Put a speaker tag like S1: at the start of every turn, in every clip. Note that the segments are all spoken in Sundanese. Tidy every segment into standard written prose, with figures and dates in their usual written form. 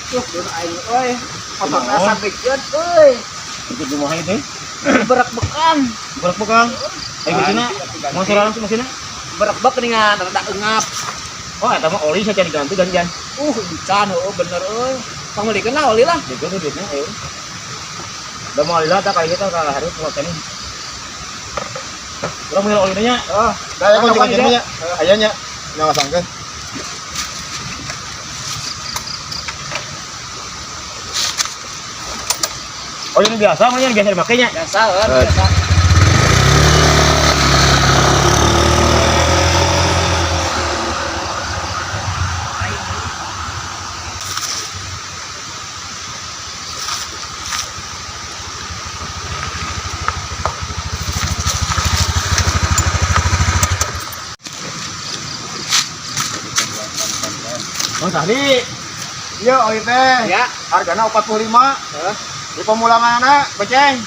S1: Tuh, dun aing euy. Motorna sampekeun euy.
S2: Itu kumaha itu?
S1: Berak-bekan.
S2: Berak-bekan. Ayo mesinna. Mau sorangan sih mesinna.
S1: Berak-bek geuningan rada engap.
S2: Oh, eta mah oli saja diganti gantian.
S1: Encan heueuh bener euy. Pangmeulikeun lah oli lah.
S2: Diganti duitnya ayo. Udah mau lila tak kali kita ke harus mau kene. Urang mau oli nya.
S1: Oh,
S3: Dah ya kunci kuncinya nya. Aya nya. Nya masangkeun.
S2: Oh, ini biasa mah biasa dimakainya.
S1: Biasa euy, biasa.
S2: Oh, tadi
S3: Iya oli teh.
S1: Ya,
S3: Hargana 45.
S1: heeh.
S3: Di pemulanganna beceng.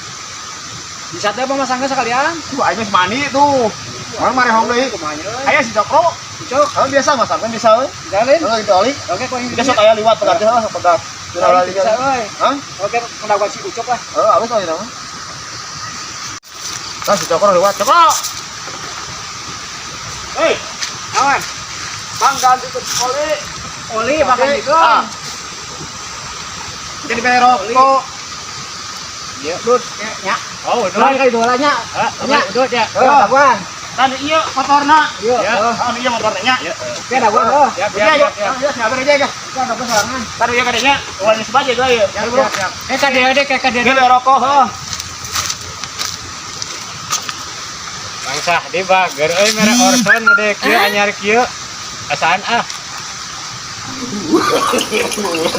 S1: Bisa teh pemasangkeun sekalian.
S3: Tuh aing geus mandi tuh. Mana marehong deui.
S1: Kumaha euy.
S3: Aya si Cokro.
S1: Cok,
S3: Kalau biasa masangkeun bisa euy.
S1: bisa lain.
S3: Heeh gitu oli.
S1: Oke, kau yang
S3: Kita sok aya liwat pegat heuh pegat. Curah
S1: Bisa euy.
S3: Hah?
S1: Oke, pendapat si Ucok lah.
S3: Heeh, alus oli mah.
S2: Nah, si Cokro lewat. Cokro. Hei,
S1: Awan.
S3: Bang ganti ke oli.
S1: Oli makan itu.
S3: Ah. Jadi beli rokok.
S1: Iya, Dud. Nya.
S2: Oh,
S1: Lain kali dua nya. Nya,
S2: Dud ya.
S1: Heeh, daguan.
S2: Tan iya motorna.
S1: Iya, heeh.
S2: Ah, iya motorna nya.
S1: Oke, daguan heuh.
S2: Siap,
S3: Iya,
S2: siap, siap.
S3: iya, siap aja ya.
S1: Oke, daguan sorangan.
S2: Tan iya kadenya, uangnya sebaje lah ya.
S1: Siap, siap, siap.
S4: Eh kade deh, kade
S2: Ini rokok, heuh.
S4: Bangsa di bager euy mere orson mode kieu anyar kieu. Asaan ah.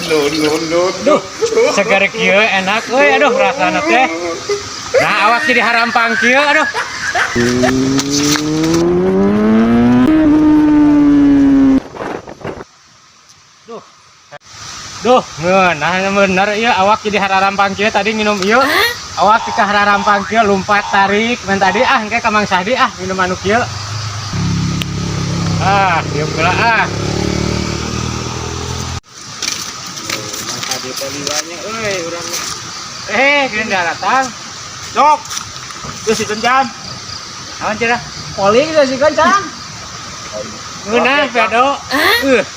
S3: No no no no.
S4: Segar kieu enak euy aduh rasana teh. Nah awak jadi harampang kieu aduh. Duh. Duh, ngeunah bener ieu awak jadi hararampang kieu tadi nginum ieu. Awak ti kaharampang kieu lompat tarik men tadi ah engke ka Mang Sahdi ah minum anu kieu. Ah, dieu heula ah. Mang Sahdi teh liwanya euy urang. Eh, geuning datang.
S2: Cok. Terus si Jan.
S4: Naon cenah?
S1: Oli gitu sih kan, Cang.
S4: Ngeunah pedo.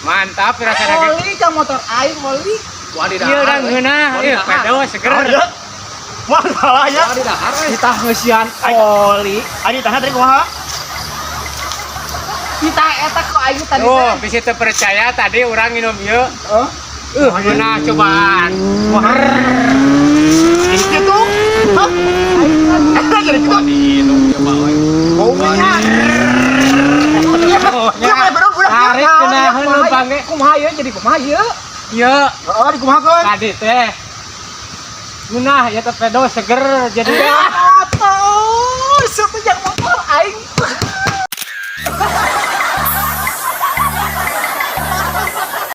S4: Mantap rasana ge.
S1: Oli ka motor aing oli. Wah, di
S4: Ieu urang ngeunah, ieu pedo seger.
S2: Iya. Wah, salah ya.
S1: Wah, di dahar euy. Kita ngeusian oli.
S2: Adi tahan tadi kumaha?
S1: Kita eta ku aing tadi
S4: Tuh,
S1: teh.
S4: bisa teu percaya tadi urang minum ieu.
S1: Heeh.
S4: Ngeunah cobaan.
S2: Jadi gitu. Hah? Eta jadi gitu.
S4: Minum coba euy.
S3: Bau minyak.
S2: Iya, mana bedong budak.
S4: Tarik keunaheun leumpang ge.
S1: Kumaha ieu jadi kumaha ieu?
S4: Ieu
S3: Heeh, dikumahakeun.
S4: tadi teh. Ngeunah ieu teh pedo seger jadi
S1: Ah,